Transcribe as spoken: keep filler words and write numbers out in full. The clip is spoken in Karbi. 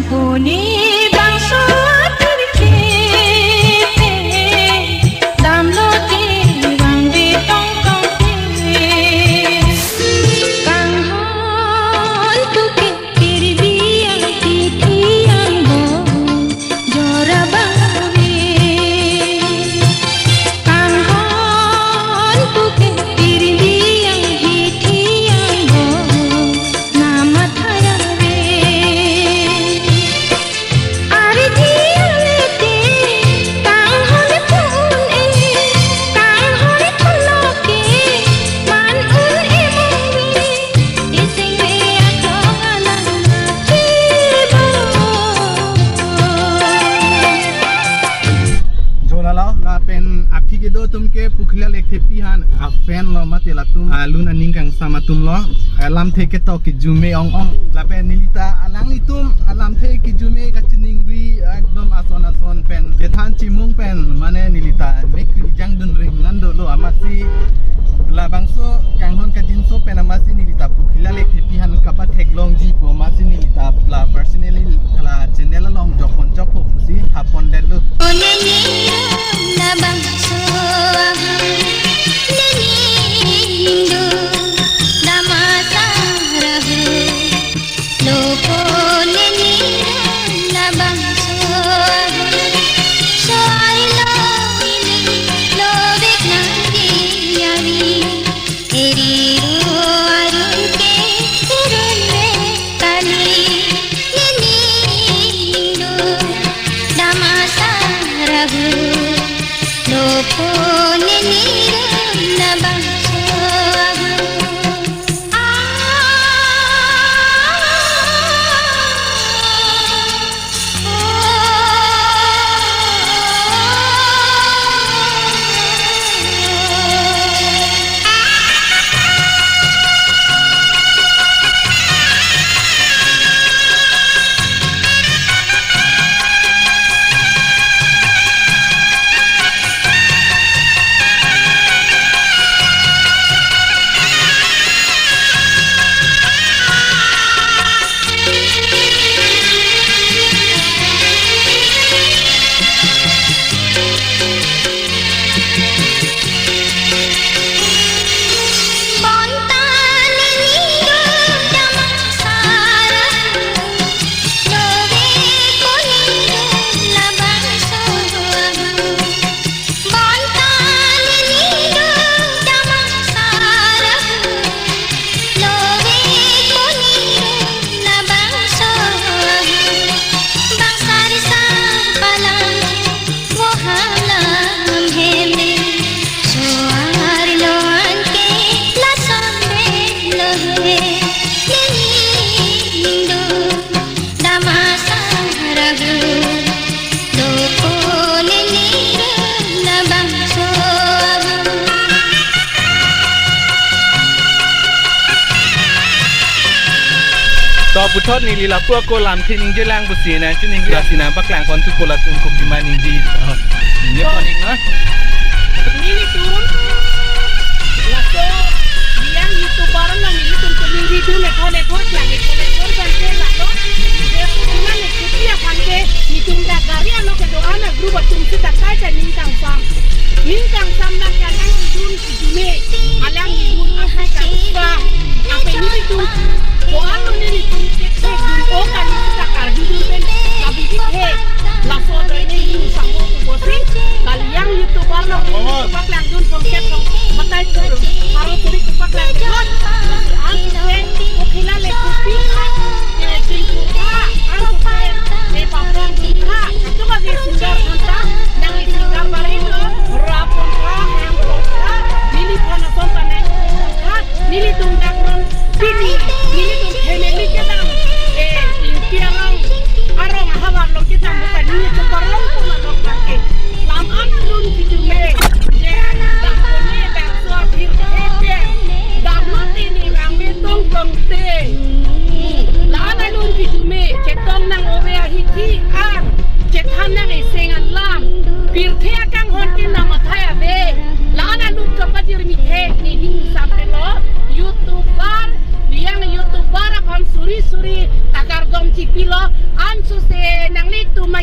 Puni bangso atur ke pe, damlo ke bang be tong tong ke. Kanghon tu ke pirbi ang titi ang bo, jora bang ave. Kanghon tu ke pirbi ang titi ang bo, na matha ave. Ardi alete kanghon pun e, kanghon pun lo ke man un e mung e, ising e atong alang ke bo. Jo lalo, lapen aphi kedo atum ke Pukhila Lekthepi aphan a-fan lo mate latum alun aning kangsam atum lo. Alamthe ketok kejume ong ong. Lapen nelita alanglitum alamthe kejume kachiningri ekdom ason ason pen kethan chimung pen mane nelita mek kejang dun ring nang dolo amatsi labangso kanghon kajinso pen amatsi nelita Pukhila Lekthepi aphan kapatheklongji pu amatsi nelita la personally la channel along jokpon jokpo pusi hapon detlo. One ni labangso aham, ne ni hindu damasa rahu. Loko ne ni labangso aham, soari lo ini lo vek nang di avi. Eri ro arun ke irun re kali, ne ni hindu damasa rahu. Loko ne ni labangso aham. To puthot neli lapu ako lamthe ningjelang pusi nangchiningri lasi nangpaklangpon thupo latum kopi ma ningje. Ningjeponik na. Nelitum laso Liang YouTuber along nelitum chiningri dun ethon ethon klang ethon ethon bangke laso. Pukhila Lekthepi aphan ke nelitum dak gari along kedo-an a-group atum sita kaita ning kangsam. Ning kangsam nang kanang dun kejume. Alanglitum asai kangsam. Ape nelitum ko-an lo nelitum kethek dun o kali sita karju dun pen. Kabidi the. Laso ajoine nelitum sangmo tu bosi. Ka Liang YouTuber along nelitum paklang dun songket song. Batai chur. Aro puri tu paklang dun. Ang pen Pukhila Lekthepi. Ke chingku ka. Ang pen. Ke paplang dun ka. Atu ka ke singer kanta. Nang singer baring lo. Rapon ka. Ansose nanglitum